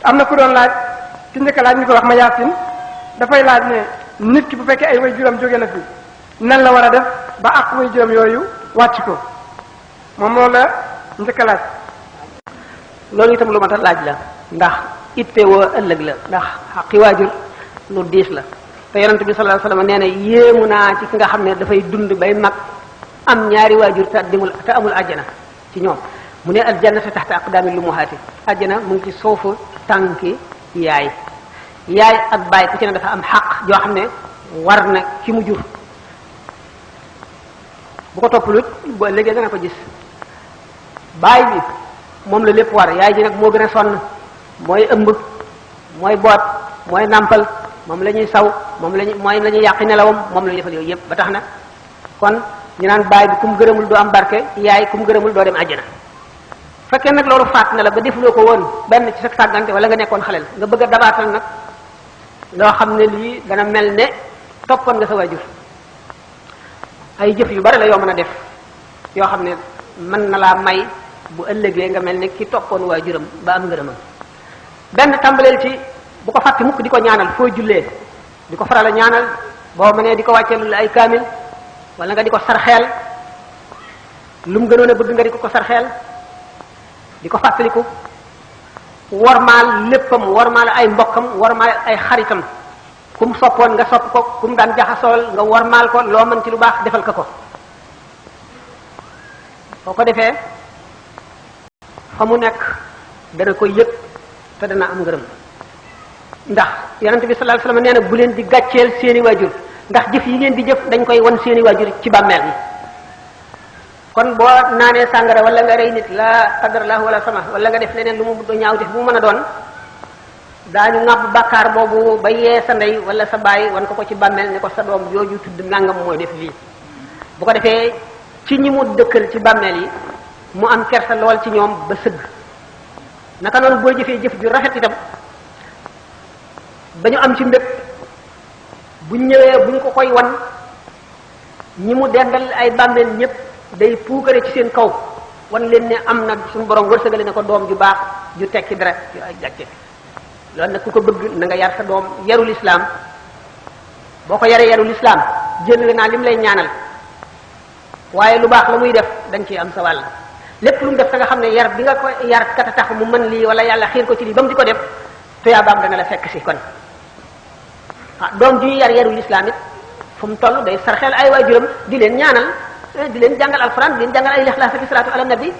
am na ku doon laaj ki njëkk laaj ñu ko wax ma yaasin dafay laaj ne nit ki bu fekkee ay way juróom jóge na fi nan la war a def ba ak way juróom yooyu wàcc ko moom loolu la njëkk laaj. loolu itam lu mat a laaj la ndax itte woo ëllëg la ndax xaqi waajur lu diis la te yonent bi sallallahu alayhi wasallam nee na yéemu naa ci ki nga xam ne dafay dund bay mag am ñaari waajur te amul àjjana ci ñoom mu ne aljannatu taxta aqdaamil lummahaati àjjana mu ngi ci suufu tànki yaay ak baay ku ci ne dafa am xaq joo xam ne war na ki mu jur bu ko toppalut ba léegi nga ne ko gis baay bi moom la lépp war yaay ji nag moo gën a sonn mooy ëmb mooy boot mooy nàmpal moom la ñuy saw moom la ñuy yàqi nelawam moom la ñuy defal yooyu yëpp ba tax na kon ñu naan baay bi ku mu gërëmul doo am barke yaay ku mu gërëmul doo dem àjjana fekkee nag loolu faat na la ba defuloo ko woon benn ci sa sàggante wala nga nekkoon xaleel nga bëgg a dabaatal nag loo xam ne lii dana mel ne toppoon nga sa waajur ay jëf yu bari la yoo mën a def yoo xam ne mën na laa may bu ëllëgee nga mel ne ki toppoon waajuram ba am ngërëmam benn tàmbaleel ci bu ko fàtte mukk di ko ñaanal foo jullee di ko faral a ñaanal boo mënee di ko wàcceel ay kaamil wala nga di ko sarxeel lu mu gënoon a bëgg nga di ko sarxeel di ko fàttaliku wormaal léppam wormaal ay mbokkam wormaal ay xaritam ku mu soppoon nga sopp ko ku mu daan jaxasool nga wormaal ko loo mën ci lu baax defal ko boo ko defee fa mu nekk dana ko yëg te dana am ngërëm ndax yonent bi sallallahu alayhi wasallam nee na bu leen di gàcceel seeni waajur ndax jëf yi ngeen di jëf dañ koy wan seeni waajur ci bàmmeel yi kon boo naanee sàngara wala nga rey nit la qadarallahu wala sama wala nga def leneen lu mu ñaaw def bu mën a doon daañu ŋàbb bàkkaar boobu ba yee sa ndey wala sa baay wan ko ci bàmmeel ne ko sa doom jooju tudd nangam mooy def lii bu ko defee ci ñi mu dëkkal ci bàmmeel yi mu am kersa lool ci ñoom ba sëgg naka noonu boo jëfee jëf ju rafet itam ba ñu am ci mbépp bu ñëwee bu ñu ko koy wan ñi mu dendal ay bàmmeel ñëpp day puukare ci seen kaw wan leen ne am na suñu borom wërsëgale ne ko doom ju baax ju tekki dara ju ay gàcce loolu nag ku ko bëgg na nga yar sa doom yarul islam boo ko yaree yarul islam jël naa lim lay ñaanal waaye lu baax la muy def dañ ciy am sa wàll lépp lu mu def da nga xam ne yar bi nga ko yar kat a tax mu mën lii wala yàlla xiir ko ci lii ba mu di ko def tuyaabaam dana la fekk si kon doom ju ñu yar yarul islam it fu mu toll day sarxeel ay waajuram di leen ñaanal di leen jàngal alxuraan di leen jàngal ay lixlaas ak salaatu ala nabi